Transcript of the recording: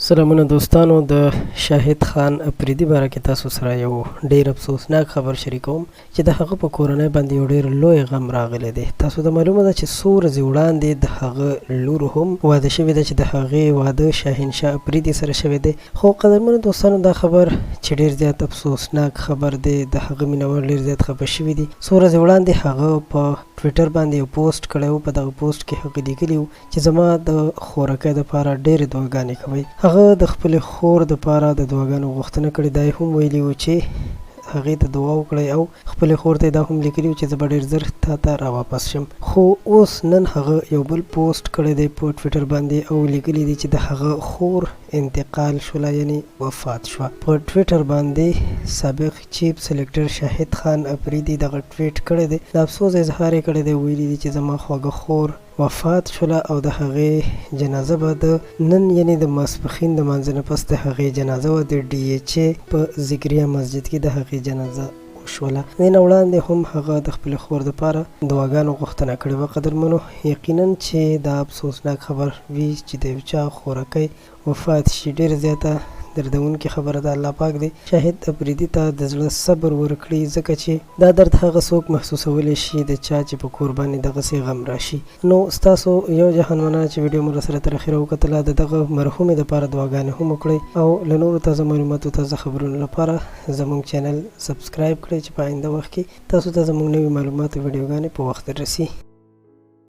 سلامونه دوستانو د شاهد خان اپریدي باره کې تاسو سره یو ډیر افسوسناک خبر شریکوم چې د هغه په کورنۍ باندې یو ډیر لوی غم راغلی دی. تاسو ته معلومه ده چې څو ورځې وړاندې د هغه لور هم واده شوې ده چې د هغې واده شاهنشاه اپریدي سره شوی دی. خو قدرمنو دوستانو دا خبر چې ډیر زیات افسوسناک خبر دی، د هغه مینوال ډیر زیات خفه شوي دي. څو ورځې وړاندې هغه په ټویټر باندې یو پوسټ کړی و، په دغه پوسټ کې هغه لیکلي وو چې زما د خورکۍ دپاره ډېرې دعاګانې کوئ. هغه د خپلې خور دپاره د دعاګانو غوښتنه کړې، دا یې هم ویلي وو چې هغې ته دعا وکړئ او خپلې خور ته یې دا هم لیکلي وو چې زه به ډېر زر تا ته راواپس شم. خو اوس نن هغه یو بل پوسټ کړی دی په ټویټر باندې او لیکلي دي چې د هغه خور انتقال شوله یعنې وفات شوه. په ټویټر باندې سابق چیف سلیکټر شاهد خان اپریدي دغه ټویټ کړی دی، د افسوس اظهار یې کړی دی، ویلي دي چې زما خواږه خور وفات شوله او د هغې جنازه به د نن یعنې د ماسپښین د مانځه نه پس د هغې جنازه وه د ډي ایچ ای په ذکریا مسجد کې د هغې جنازه وشوله. دې نه وړاندې هم هغه د خپلې خور دپاره دعاګانو غوښتنه کړې وه. قدرمنو یقینا چې دا افسوسناک خبر وي چې د یو چا خورکۍ وفات شي ډېره زیاته دردونکې خبره ده. الله پاک دې شاهد اپریدي ته د زړه صبر ورکړي ځکه چې دا درد هغه څوک محسوسولی شي د چا چې په کور باندې دغسې غم راشي. نو ستاسو یو جهان مننه چې ویډیو مو راسره تر اخره وکتله. د دغه مرحومې دپاره دعاګانې هم وکړئ او له نورو تازه معلوماتو تازه خبرونو لپاره زموږ چینل سبسکرایب کړئ چې په آینده وخت کې تاسو ته زموږ نوي معلومات او ویډیوګانې په وخت دررسي.